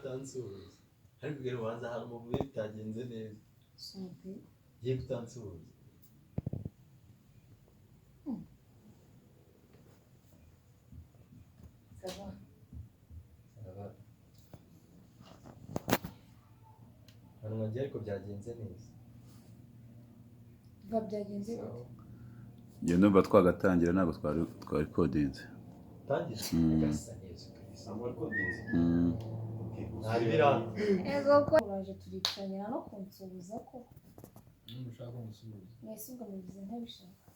atansuhuza ariko ubwo ubanza ahantu muvuye bitagenze neza. Sorry. Ngiye kutansuhuza. Ça va. Ça va. Ahantu mwagiye ariko byagenze neza. Biba byagenze gute? Njye ndumva twagatangira, ntabwo twari kodinze. Tangira. Mm. Gasa neza kabisa. Mm. Nta biranga. Ego ko uraje turicarana no kunsuhuza ko. Ushaka kumusuhuza? Mwese ubwo mubivuze ntabishaka.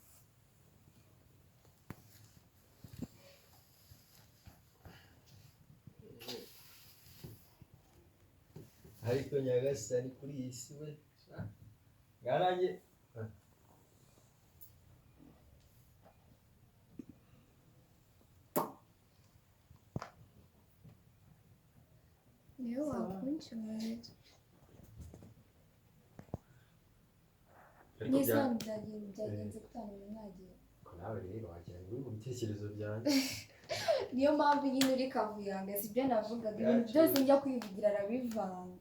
Ariko Nyagasani kuri iyi si we ngarange. Niyo wakuncyura. Ariko Mwese bya hano byagenze gutanu mwagiye. Ko nawe rero wagira ngo uri mu bitekerezo byanjye. Niyo mpamvu nyine uri kavuyanga, sibyo navugaga, ibintu byose njya kwivugira arabivanga.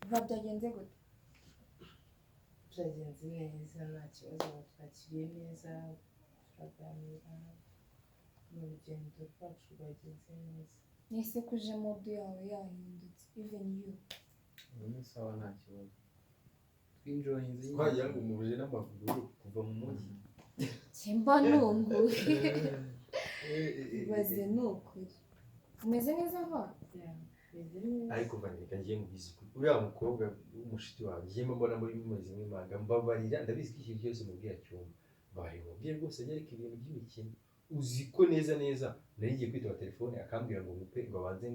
Biba byagenze gute? Byagenze neza, nta kibazo, batwakiriye neza, turaganira, mu rugendo rwacu rwagenze neza. Nese kuje mood yawe yahindutse, even you. Ubu ni sawa, nta kibazo, twinjoyinze. Twagira ngo umubuje n'amaguru kuva mu mujyi. Simba nunguwe. Ibaze ni ukuri. Umeze neza va? Yeah, bimeze neza. Ariko vaneka ngiye nkubwiza ukuri, uriya mukobwa w'umushuti wawe ngiye mbona muri mumeze nk'impanga. Mbabarira, ndabizi ko ikintu cyose mubwira cyumva. Mbabarira mubwire rwose ajye areka ibintu by'imikino. Uzi ko neza neza nari ngiye kwitaba telefone akambwira ngo mupe ngo abanze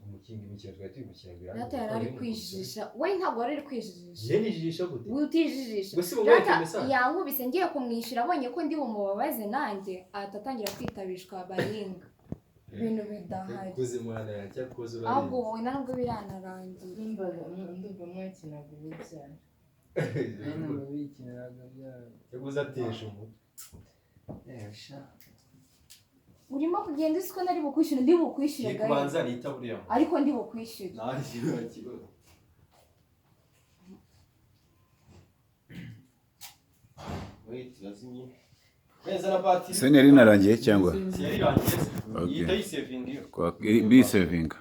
umukinga imikino twari turi gukina ngo irangize. Data yari ari kwijijisha. We ntabwo wari uri kwijijisha. Njye nijijisha gute? We utijijisha. Ngo si bumwereke Data message? yankubise ngiye kumwishyura, abonye ko ndi bumubabaze nanjye ahita atangira kwitabishwa baringa. Ibintu bidahari. Koze mwana yanjye, cyakoze Ahubwo urarenze. wowe ntabwo biranarangira. Ndumva mwakinaga urubyaro. Hano bikiniraga byabo. Cyakoze atesha umutwe. Sha. Urimo kugenda uzi ko nari bukwishyure, ndi bukwishyure Ngiye gahe. kubanza nita buriya muntu. Ariko ndi bukwishyure. Nta kibazo. Wait, lazimye. Neza na batiri. Se ntiyari inarangiye cyangwa? Yari irangiye se. Okay. Ihita yisevinga iyo. Bisevinga.